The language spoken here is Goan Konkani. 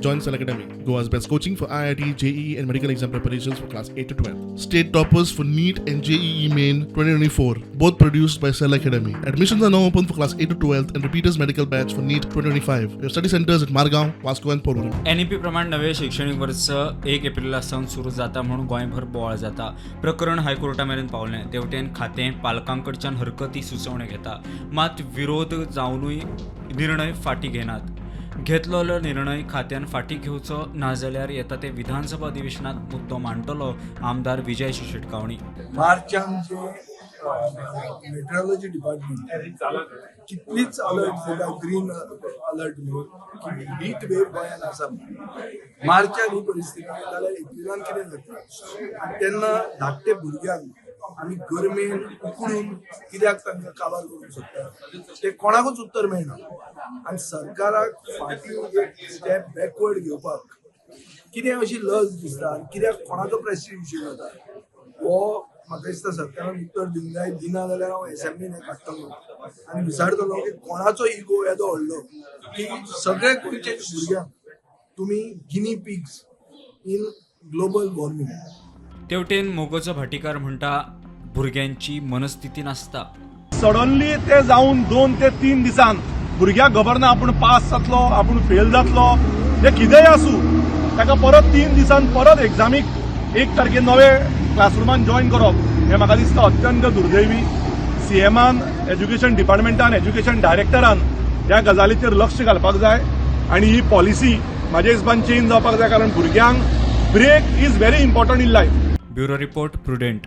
Join Cell Academy, Goa's best coaching for IIT, JEE, and medical exam preparations for class 8 to 12. State toppers for NEET and JEE Main 2024, both produced by Cell Academy. Admissions are now open for class 8 to 12 and repeaters medical batch for NEET 2025. We have study centers at Margaon, Vasco, and Porvorim. NEP प्रमाण नवे शिक्षणीक वर्स 1 एप्रिला सावन सुरू जाता म्हणून गोंयभर बोवाळ जाता. प्रकरण हायकोर्टा मेरेन पावलें. तेवटेन खातें पालकां कडच्यान हरकती सुचोवण्यो घेता, मात विरोध जावनूय निर्णय फाटीं घेनात. घेतलेलो निर्णय खात्यान फाटीं घेवचो, नाजाल्यार येता ते विधानसभा अधिवेशनात मुद्दो मांडटलो: आमदार विजय शेटगांवणी. मार्चान जे मेट्रोलॉजी डिपार्टमेंट कितलीच अलर्ट दिता, ग्रीन अलर्ट म्हणून की हीट वेव गोंयांत आसा म्हणून. मार्चान ही परिस्थिती जाल्यार एप्रिलान कितें जाता? आनी तेन्ना धाकटे भुरग्यांक आमी गरमेन उकडून कित्याक तांकां काबार करूंक शकता? ते कोणाकूच उत्तर मेळना. आनी सरकाराक फाटीं एक स्टेप बॅकवर्ड घेवपाक कितें अशी लज दिसता आनी कित्याक कोणाचो प्रेस्टीज इश्यू जाता हो, म्हाका दिसता सरकारान उत्तर दिवंक जाय. दिना जाल्यार हांव एसेंब्लीन हें काडटलो आनी विचारतलो की कोणाचो इगो येदो व्हडलो की सगळे गोंयच्या भुरग्यांक तुमी guinea pigs in global warming. तेवटेन मोगोचो भाटीकार म्हणटा, भुरग्यांची मनस्थिती नासता. सडनली ते जावन 2 ते 3 दिसान भुरग्याक खबर ना आपूण पास जातलो, आपूण फेल जातलो. ते कितेंय आसूं, ताका परत 3 दिसान परत एग्जामीक 1 तारखे नवे क्लासरुमान जॉयन करप हें म्हाका दिसता अत्यंत दुर्दैवी. सीएमान, एज्युकेशन डिपार्टमेंटान, एज्युकेशन डायरेक्टरान ह्या गजालीचेर लक्ष घालपाक जाय आनी ही पॉलिसी म्हाज्या हिसबान चेंज जावपाक जाय, कारण भुरग्यांक break is very important in life. Bureau report, Prudent.